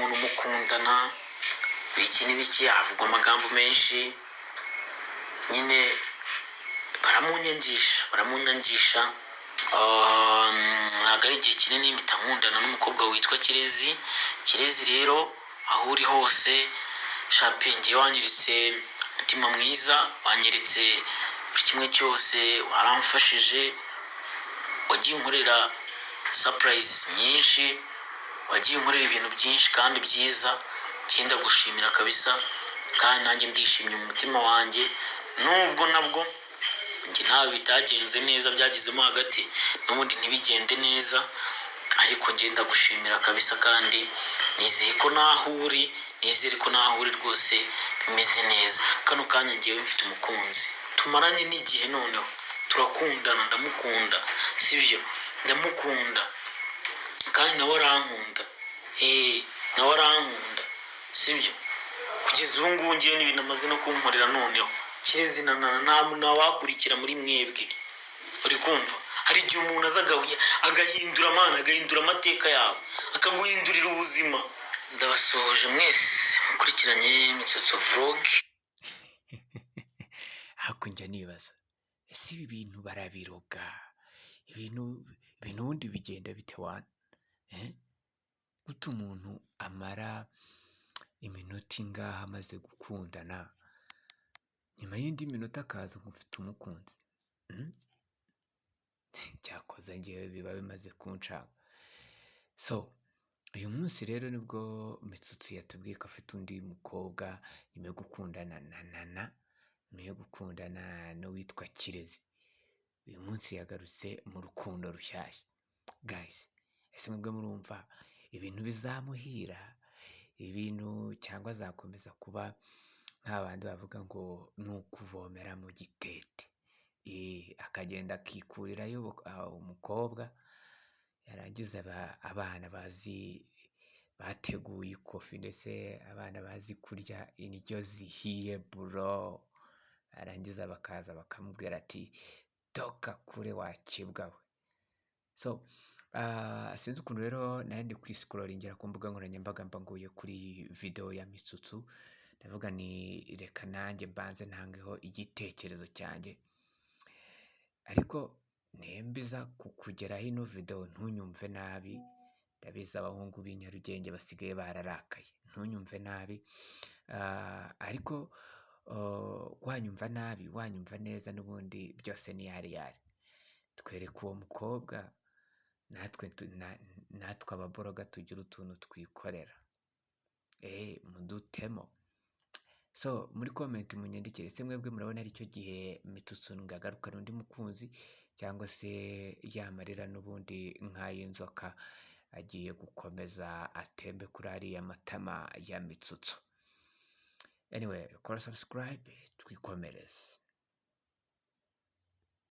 N'umuntu mukundana, biki n'ibiki, havugwa amagambo menshi nyine, baramunyangisha, baramunyangisha. Ntabwo ari igihe kinini mpita nkundana n'umukobwa witwa Kirezi. Kirezi rero, aho uri hose shapingi, wanyeretse umutima mwiza, wanyeretse buri kimwe cyose, waramfashije, wagiye unkorera surprise nyinshi, wagiye unkorera ibintu byinshi kandi byiza. Ngenda gushimira kabisa, kandi nanjye ndishimye mu mutima wanjye, nubwo nabwo njye nawe bitagenze neza, byagezemo hagati n'ubundi ntibigende neza, ariko ngenda gushimira kabisa, kandi nizeye ko naho uri, nizere ko naho uri rwose bimeze neza. Kano kanya ngewe mfite umukunzi tumaranye n'igihe, noneho turakundana, ndamukunda, sibyo? Ndamukunda kandi nawe arankunda, nawe arankunda, sibyo? Kugeza ubu ngubu ngewe n'ibintu amaze no kunkorera, noneho Kirezi na Nana, nta ntawakurikira muri mwebwe. Uri kumva, hari igihe umuntu aza agahindura amana, agahindura amateka yawe, akaguhindurira ubuzima. Ndabasuhuje mwese mukurikiranye Mitsutsu Vlog. Ariko njya nibaza, ese ibi bintu barabiroga? Ibintu ubundi bigenda bite wana? Gute umuntu amara iminota ingahe amaze gukundana, nyuma y'indi minota akaza ngo mfite umukunzi? Cyakoze ngewe biba bimaze kuncanga. So uyu munsi rero nibwo Mitsutsu yatubwiye ko afite undi mukobwa nyuma yo gukundana na Nana, nyuma yo gukundana n'uwitwa Kirezi. Uyu munsi yagarutse mu rukundo rushyashya. Guys, ese mwebwe murumva ibintu bizamuhira, ibintu, cyangwa azakomeza kuba nk'abandi bavuga ngo ni ukuvomera mu gitete, akagenda akikurirayo umukobwa, yarangiza abana bazi bateguye ikofi, ndetse abana bazi kurya indyo zihiye bro, barangiza bakaza bakamubwira ati: "Toka kure wa kibwa we." So sinzi ukuntu rero nari ndi kwiscrollingira ku mbuga nkoranyambaga, mba nguye kuri video ya Mitsutsu, ndavuga ni reka nanjye mbanze ntangeho igitekerezo cyanjye. Ariko nembiza kukugeraho ino video, ntunyumve nabi, ndabizi abahungu b'i Nyarugenge basigaye bararakaye, ntunyumve nabi, ariko wanyumva nabi, wanyumva neza, n'ubundi byose ni yari yari. Twereke uwo mukobwa, natwe ababoroga tugira utuntu twikorera, mudutemo. So muri comment munyandikire, ese mwebwe murabona aricyo gihe Mitsutsu ngo agarukane undi mukunzi, cyangwa se yamarira n'ubundi nk'ay'inzoka agiye gukomeza atembe kuri ariya matama ya Mitsutsu? Anyway, kora subscribe, twikomereze.